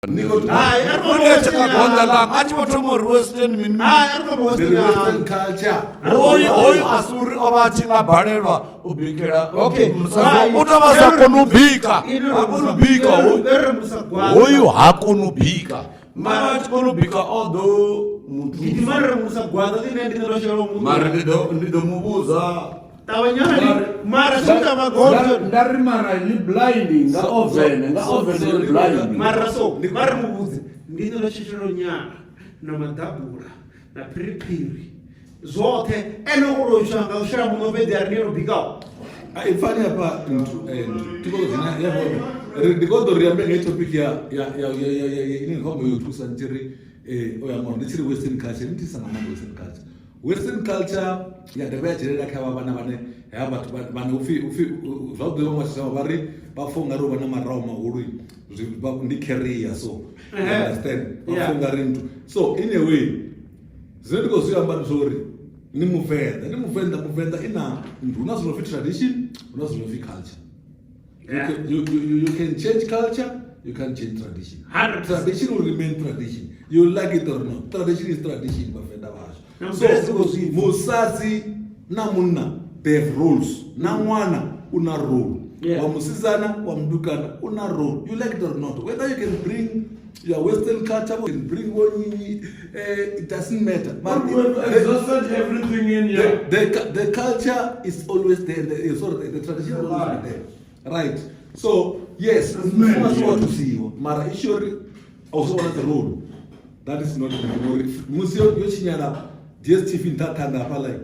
Hai, ari Une kuamba tshaka Western gonḓa ya- ḽanga a tshi vho thoma uri western mini mini. Hai, ari kuamba Ndi Western ya- Western culture. Hoyu hoyu a si uri o vha a tshi nga balelwa u bikela Okay. musadzi. U tou vha sa koni u bika. Ha koni u bika hoyu. Ri musagwala. Hoyu ha koni u bika. Mara a tshi kona u bika o ḓo muthu. Gidimani ri musagwala ine ndi ḓo shela mu. Mara ndi ḓo mu vhudza. Ṱavhanyani mara tshi ta magondo. Nda ri mara ni blind nga oven, nga oven ni blind. Mara so mara mu vhudze ndi ḓo tshitshelo nyala na maḓabula na phiriphiri zwoṱhe ene u ro shanga u shela muṋo fhedzi a ri ni no bikaho. I pfani hafha nthu ndi khou dzhena ya hone ri ndi khou ḓo ri ambe nga topic ya ya ya ya ya ya ine ndi khou amba yo thusa ndi tshi ri o ya ngori ndi tshi ri western culture ndi thisa nga maanḓa western culture. Western culture ya dovha ya dzhenelela kha havha vhana vhane havha vhathu vhane upfhi upfhi zwavhuḓi vhaṅwe vhathu vha ri vha pfha ungari u vha na maraho mahulu zwi ndi career so you understand vha pfha ungari nthu so in a way zwine ndi khou zwi amba ndi zwa uri ni muvenḓa ni muvenḓa muvenḓa i na nthu hu na zwi no pfhi tradition hu na zwi no pfhi culture. You can change culture, you can change tradition. 100%. Tradition will remain tradition. You like it or not. Tradition is tradition, vhavenḓa vhashu. Na So mubveledzi khou zwi pfa. musadzi na munna they have roles. Na ṅwana u na role. Yeah. Wa musidzana, wa mudukana u na role. You like it or not. Whether you can bring your Western culture, you can bring one, it doesn't matter. But We've exhausted everything in here. The culture is always there. The tradition will always be there. Right. So, yes, musi wa thusiwa mara i sure also one the role. That is not ngori musi yo tshinyala DSTV nṱha thanda hafha like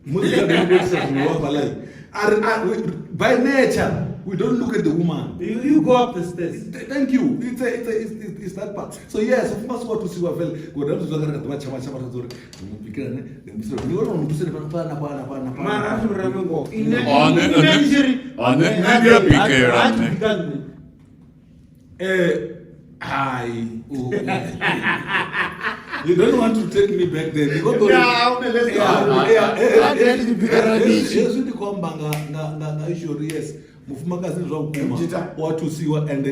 musi ya ndi ngori sa zwino hafha like by nature we don't look at the woman. You go up the stairs. Thank you. It's that part. So yes, of course what to see wa fela go ra zwa ka re ba chama chama tsa gore mo bikela ne le mosela ni gore mo thuse fana fana fana fana. Mara a re re ngo. Ine Ane- ine ndi tshi ri ane nṋe ndi a bikela A tshi nṋe. bika nṋe. Hi. You don't want to take me back there. Because Yeah, okay, let's go. Yeah, yeah, Ah, ndi bikela ndishi. hezwi ndi khou amba nga nga nga nga issue uri yes mufumakadzi ndi zwa vhukuma u a thusiwa and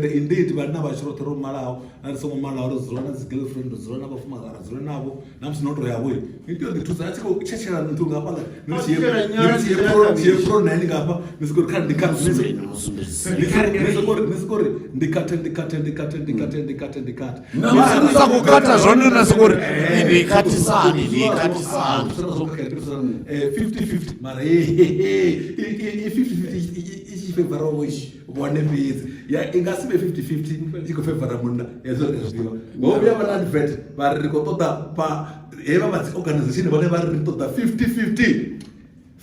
indeed vhanna vhashu roṱhe ro malaho na ri songo malaho ri dzula na dzi girlfriend ri dzula na vhafumakadzi ri dzula navho na musi no to yavho ni tea u ḓi thusa a tshi khou tshetshela nthu nga hafhaḽa ni A tshetshela nyala, tshi tshetshela khavhishi. pro nine nga hafha ni soko ri kha ndi kha ni soko ri ndi khathe ndi khathe ndi khathe ndi khathe ndi khathe ndi khathe Na musi ni sa khou khatha zwone na soko ri ndi khathisani ndi khathisani. 50-50 mara i 50-50 i tshi fevara vhone fhedzi ya i nga si vhe 50-50 i khou fevara munna hezwo ri a zwi ḓivha ho vhuya vha na advert vha ri ri khou ṱoḓa vha hevha vha dzi organization vhone vha ri ri ṱoḓa 50-50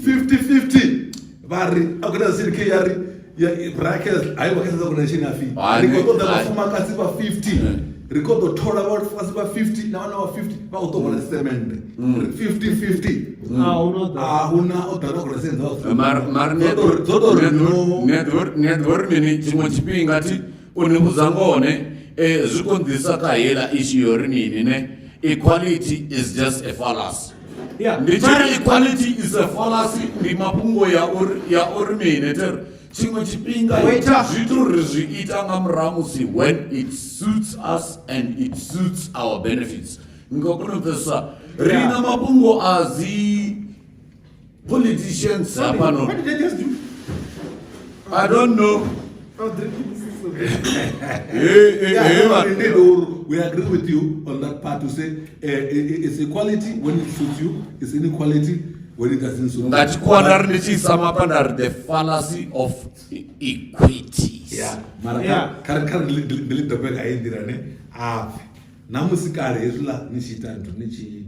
50-50 vha ri organization ke ya ri ya brackets hayi vha khetha organization ya fi Hai, ri khou ṱoḓa hai. vhafumakadzi vha 50 ri khou ḓo thola vhafumakadzi vha 50 na vhana vha 50 vha khou ṱoḓa vhona semende 50-50 A hu na ḓa. a hu na o ḓa na organization dza Mara mara dzo tou- dzo tou ri no ni a ḓivha uri mini tshiṅwe tshifhinga thi u ni vhudza ngone zwi konḓisa kha heiḽa issue yo ri mini ne equality is just a fallacy. Yeah. Ndi tshi ri equality is a fallacy ndi mafhungo ya uri ya uri mini thi ri tshiṅwe tshifhinga Waiter. zwithu ri zwi ita nga murahu musi when it suits us and it suits our benefits. Ni khou kona u pfesesa ri na mafhungo a dzi politicians hafhano. What did I just do? I don't know. Oh, drinking this is so Hey, hey, Yeah, hey, no, but- indeed, we agree with you on that part to say it's equality when it suits you, it's inequality when it doesn't suit you. Nga tshikhuwa nda ri ndi tshi isa mapa nda ri the fallacy of equities. Yeah, mara Yeah. kha ri kha ri ndi ḽi dobe nga heyi nḓila ne a pfhi na musi kale hezwiḽa ni tshi ita nthu ni tshi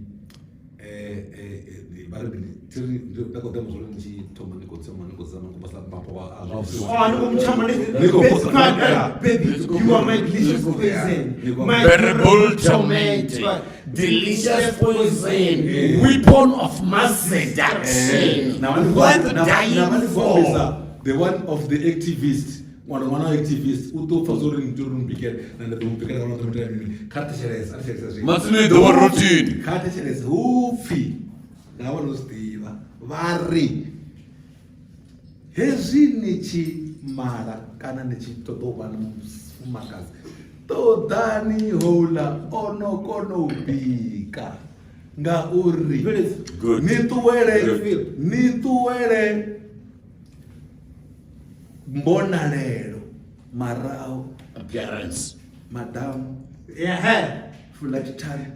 vha ri mini thi ri nda khou ḓa muzwalo ni tshi thoma ni khou tsema ni khou zama ni khou posa mapo a zwa Oh, ni khou mutshama ni- Ni khou Best posa- part, Yeah. baby, you are my delicious poison. Ni khou- My Terrible tomato. tomato, delicious poison, weapon of mass seduction, worth dying for. The one of the activists, ṅwana ṅwana wa activist u ḓo pfa zwo ri ndi uri mbikele na nda ḓo mu bikela kana ḓo mu itela mini kha thetshelese a thetshelese zwi Matsina i ḓo vha routine. kha thetshelese hu pfi nga vha no zwi ḓivha vha ri hezwi ni tshi mala kana ni tshi ṱoḓa u vha na mufumakadzi Ṱoḓani houḽa o no kona u bika ngauri Good. ni ṱuwele Good. ni ṱuwele mbonalelo maraho Appearance. madamu Ehe. flat tongue.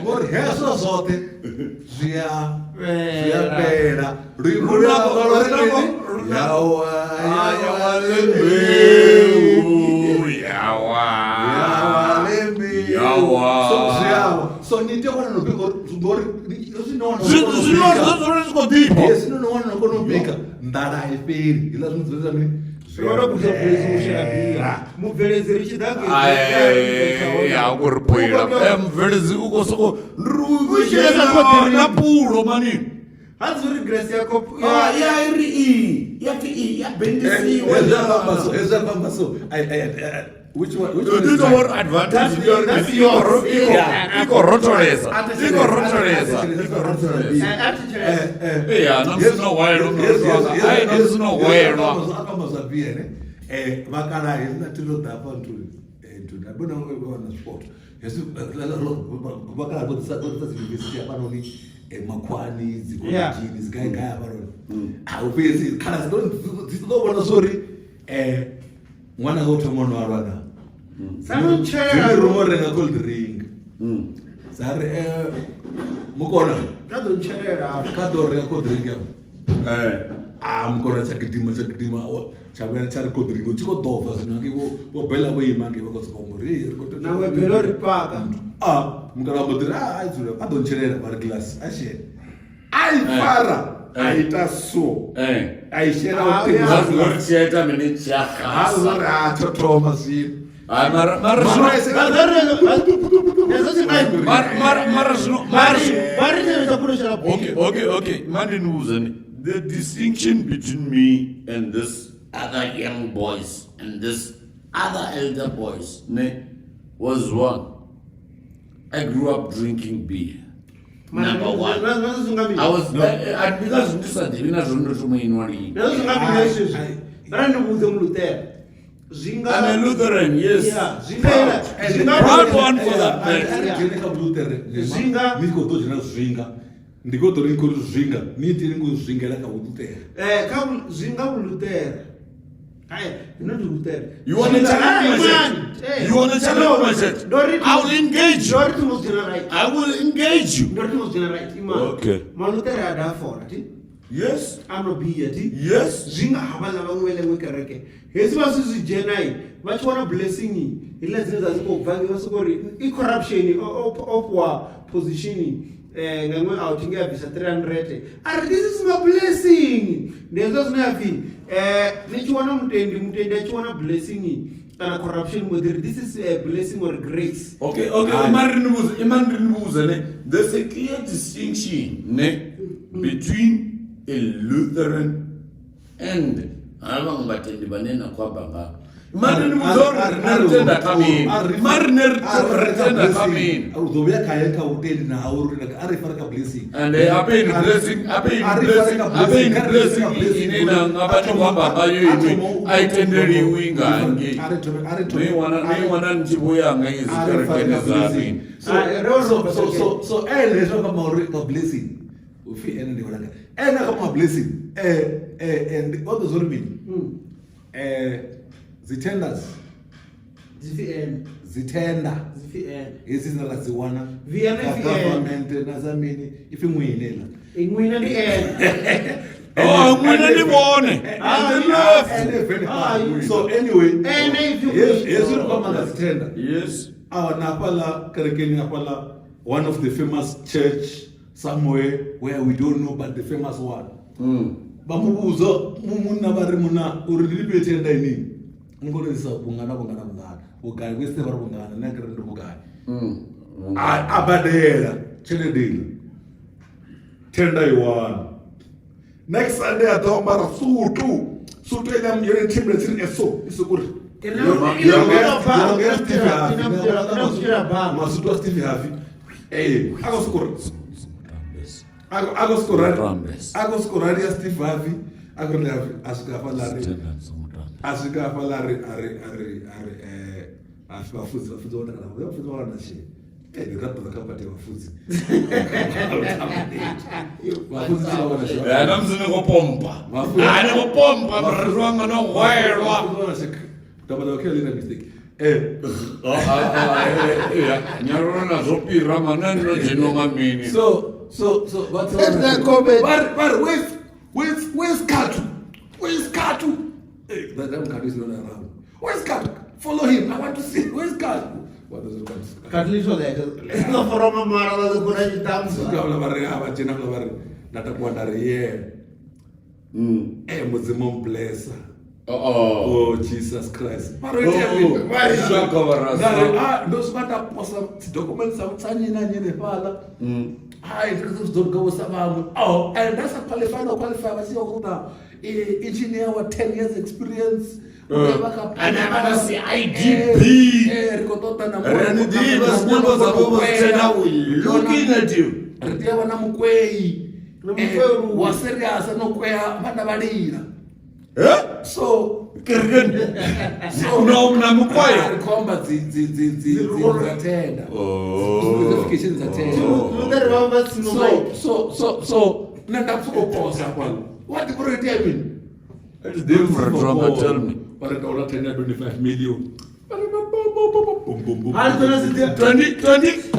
Ngori hezwo zwoṱhe zwi a zwi a fhela luimbo lwanga lwa ri mini? Yawa, yawa ḽimbeu, Yawa. yawa ḽimbeu. Yawa. So zwi awa so ni tea u wana no bika ngori hezwi no wana no Zwi- kona u zwino bika. zwo zwi khou ḓifha. Hezwi no wana no kona u bika nḓala a i fheli hezwiḽa zwiṅwe zwi mini Ri wana guda mubveledzi u shela bia. Mubveledzi ri tshi ḓa Ai, ya ku ri poila. Mubveledzi u khou soko ndi ri U shela u na pulo mani. Ha dzi uri grace ya kop Ah, ya ri i ya pfi i ya bendisiwa. Hezwi a famba so hezwi a famba so I which one which one Ndi is to right? uri advantage That's- ndi uri that's i khou ro- yours. i khou- Yeah. i khou rotholesa. I khou rotholesa. I khou rotholesa. Eya, na musi no hwelwa, ai, na musi no hwelwa. Akamba zwa beer ne vhakala hezwi thi ro ḓa hafha nthuni nthuni abona wana sport hezwi vhakala vho ḓisa vho ḓisa dzi university hafhanoni makhwani dzi kolejini dzi gai gai hafhanoni a u fhedzi khala dzi ḓo dzi ḓo vhona zwori ṅwana nga u thoma no alwa na Sa no ntshela. dzi rumo renga cold drink dza ri mukona Kha ḓo ntshelela. kha ḓo renga cold drink afha Eh. a mukona tsha gidima tsha gidima tsha vhuya tsha ri cold drink u tshi khou ḓofa zwino ngei vho vho bela vho ima ngei vha khou sokou amba uri "Hey, ri khou tea- Nangwe belo ri paka. a mukala wa mbo ḓi ri a a dzula a ḓo ntshelela vha ri glass a shela a i fara a ita so Eh. a i shela Ah, u yeah. Zwa uri tshi a ita mini tshi a ha xasa. uri a tho thoma zwino Hai, mara mara Mara zwino i sela- mara mara mara zwino mara zwino Vha ri tevhedza kuno shela bia. Okay, okay, okay. Manje nibuze the distinction between me and this other young boys and this other elder boys ne, was one. I grew up drinking beer. Number one. Nazwo zwi nga mini? I was I because ndi sa ḓivhi na zwo ndo thoma inwa lini. Nazwo zwi nga mini hezwi zwi? Ra ni vhudze mulutera. Zwi nga I'm a Lutheran, yes. Yeah, zwi nga zwi nga Proud one for that A ri man. dzhene kha vhuluṱere Zwinga- ni khou ḓo dzhena zwinga ndi khou ḓo ri ni khou ri zwinga ni ite ni khou zwingela kha vhuluṱere Kha zwi nga vhuluṱere. Hai, ino ndi luṱere. You wanna Zwi nga- challenge my Hai, shirt? man. You wanna challenge my shirt? Ndo ri I will engage you. Ndo ri thi ngo dzhena right. I will engage you. Ndo ri thi ngo dzhena right. Ima. Okay. Maluṱere a da fola thi. Yes. A no bia thi. Yes. Zwi nga havhaḽa vhaṅwe ḽeṅwe kereke hezwi vha zwi zwi dzhenai vha tshi wana blessing heḽa dzine dza dzi khou bva ngei vha soko ri i corruption o fhiwa position nga iṅwe out nge a bvisa 300 a ri this is my blessing ndi hezwo zwine ha pfhi ni tshi wana mutendi mutendi a tshi wana blessing kana corruption mbo ḓi ri this is a blessing or grace. Okay, okay. Imani ri ni vhudze, imani ri ni vhudze ne. There's a clear distinction ne between a Lutheran and ha vhaṅwe vhatendi vhane na khou amba ngavho. Mari ni vhudze uri rine ri tenda kha mini. Mari rine ri tenda kha mini. U ḓo vhuya khaye kha vhutendi na uri a ri fare kha blessing And ape in blessing, ape in blessing, ape in blessing ine na nga vha ni khou amba ngayo inwi a i tendeliwi nga hangei. Ni wana ni wana ni tshi vhuya nga idzi kerekeni dza mini. So so ene hezwo kha mauri ka blessing upfi ene ndi vhona ene kha ma blessing and o ḓo zwori mini dzi tenders Dzi pfi ene. dzi tender Dzi pfi ene. hedzi dzine ra dzi wana VNF dza government na dza mini ipfi ṅwine iḽa Iṅwina ndi ene. Oh, ṅwine ndi vhone. The left. Hai. So anyway Ene ipfi hezwi ṅwine. hezwi ri khou amba nga dzi tender Yes. awa na hafhaḽa kerekeni hafhaḽa one of the famous church somewhere where we don't know but the famous one vha mu vhudza munna vha ri munna uri ndi lifhio tenda ini ni khou rengisa vhungana vhungana vhungana vhugai vhuise vha ri vhungana nṋe kere ndi vhugai a badela tshelede iḽa tenda i wana next Sunday a ḓo ambara sutu sutu ine yone tshimbila tshi ri eso i soko ri masutu a Steve Harvey ee a khou soko ri A khou sokou rali Tambesa. a khou sokou rali ya Steve Harvey a khou ri a swika hafhaḽa a ri Tenda ni songo tamba. a swika hafhaḽa a ri a ri a ri a ri a fhi vhafunzi vhafunzi vho takala vhafunzi vha wana tshee Eh, ndi raḓo kha pati ya vhafunzi vhafunzi vha wana tshee Eh, na musi ni khou pompa. Ah, ni khou pompa mureri wanga no hwelwa. Vhafunzi vha wana tshee tamba ḽa khe ḽi mistake eh Nyarolo na zwo fhira mana no dzhenwa nga mini. So vhathu That's that comment. vha ri where's Katu? Where's Katu? Hey, that time Katu is not around. Where's Katu? Follow him. I want to see. Where's Katu? What does it come? Katliso ḽo foroma mara ḽa ḓo kona tshitamba. Swika vha ri a vha dzhena vha ri nda takuwa nda ri yeah. Eh Mudzimu blessa. Oh. Oh Jesus Christ. Vha ri itea mini? Oh, vha ri shaka vha ra Nda ri ah ndo swika nda posa dzi documents dza tsa nnyi na nnyi hanefhaḽa. Hai ndi zwi ḓo luga sa vhaṅwe. Oh and nda sa qualify no qualify vha tshi khou ṱoḓa engineer wa 10 years experience. Ane a vha na CIDB. Ri khou ṱoḓa na Ri ni ḓivha dzinyambo dza vho vho tshena we looking at you. Ri tea vha na mukwei. Na mukwei Wa serious no kwea vhana vha lila. Eh? So Kerekeni. so No, na mukwayo. ri khou amba dzi dzi dzi dzi dzi dza tenda. Oh. Certification dza tenda. Luṱere vha vha tsino So mic. so nṋe nda sokou posa hafhaḽa. Wa ḓivha uri itea mini? Mureri wanga tell me. Vha ri ndaula tenda ya 25 million. Vha ri bo bo bo bo bum bum bum. Ha ri ḓo dzi 20 20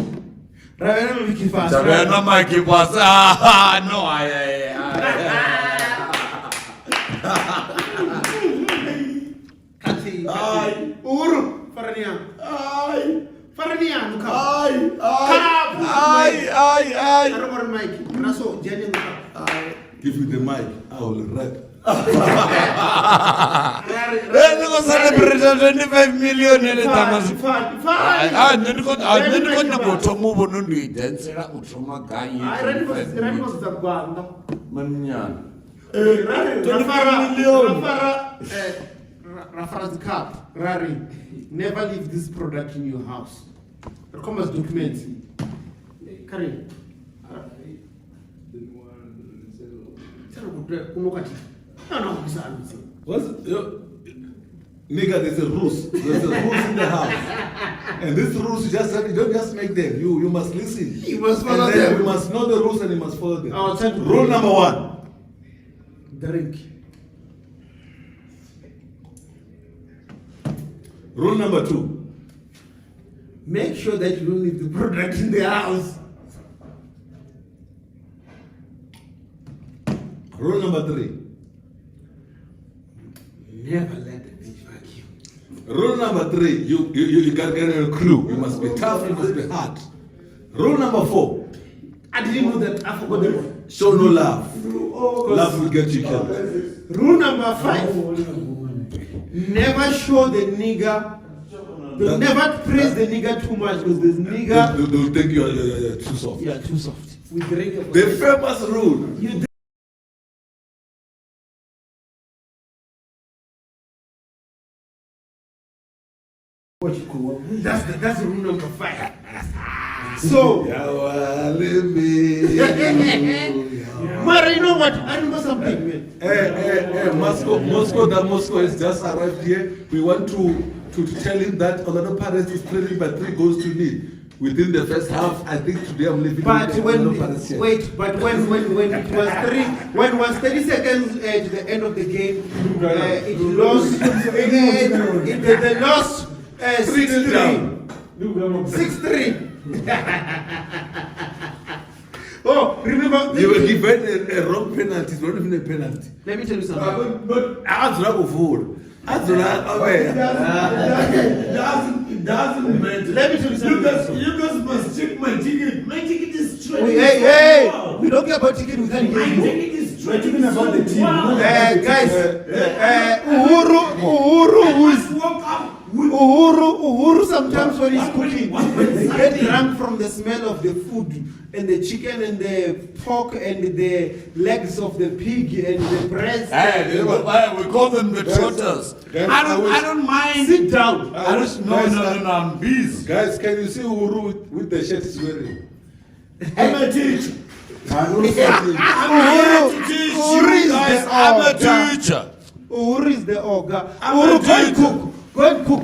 ra vhea na mavhiki fhasi. Tavhea na mike fhasi. Ah, no, ai ai ai. Khathihi. Ai. Uhuru farani yaṋu. Ai. Farani yaṋu kha. Ai ai ai ai. A ri ngori mic. Ra so dzhia nyaṋu kha. Give me the mic. I will rap. Ra ri Eh, ni khou celebrate 25 million ene ṱama zwi. Fani fani. Ah, nṋe ndi khou ah, nṋe ndi khou nyaga u thoma u vhona ndi i dansela u thoma gai. Hai ra ndi khou sedza gwanda. Manyana. Ra ri ra 25 fara million. ra fara ra fara dzi cup. Ra ri never leave this product in your house. Ri khomba dzi documents. Kha ri tsha ri khou tea kuno kati. Na na u bisa alutsi. What's yo, nigga? There's a rules. There's a rules in the house, and these rules you just you don't just make them. You must listen. You must follow and then them. You must know the rules and you must follow them. I'll tell you. Rule number 1. Drink. Rule number 2. Make sure that you don't leave the product in the house. Rule number 3. Never let the bitch fuck you. Rule number 3. You gotta get a crew. You must be tough. You must be hard. Rule number 4. I didn't know that. I forgot that one. Show no love. Love will get you killed. Rule number 5. Never show the nigger. Never praise the nigger too much because the nigger. They'll think you're too soft. You are too soft. We drink. The famous rule. You That's rule number 5. So, Mara, you know what? I remember something, man. Hey, Moscow has just arrived here. We want to tell him that Orlando Pirates is trailing by 3-0 within the first half. I think today I'm leaving. But when Orlando Pirates here. wait, but when it was 3, when it was 30 seconds to the end of the game, it lost. They lost 6-3. 6-3. Oh, remember You were given a wrong penalty. It's not even a penalty. Let me tell you something. But It doesn't matter. Let me tell you something. You guys must check my ticket. My ticket is trending. Hey, hey, we don't care about ticket. We can't My hear you. ticket is trending. We're talking about the team. Wow. Guys, Uhuru, who's Woke up with Uhuru sometimes when he's cooking, he get drunk from the smell of the food and the chicken and the pork and the legs of the pig and the breast. Hey, we call them the trotters. Guys, I don't mind. Sit down. I don't, no, I'm busy. Guys, can you see Uhuru with the shirt he's wearing? I'm a teacher. Uhuru is the I'm a order. teacher. Uhuru is the oga. I'm a Uhuru, go and teacher. cook. Go and cook.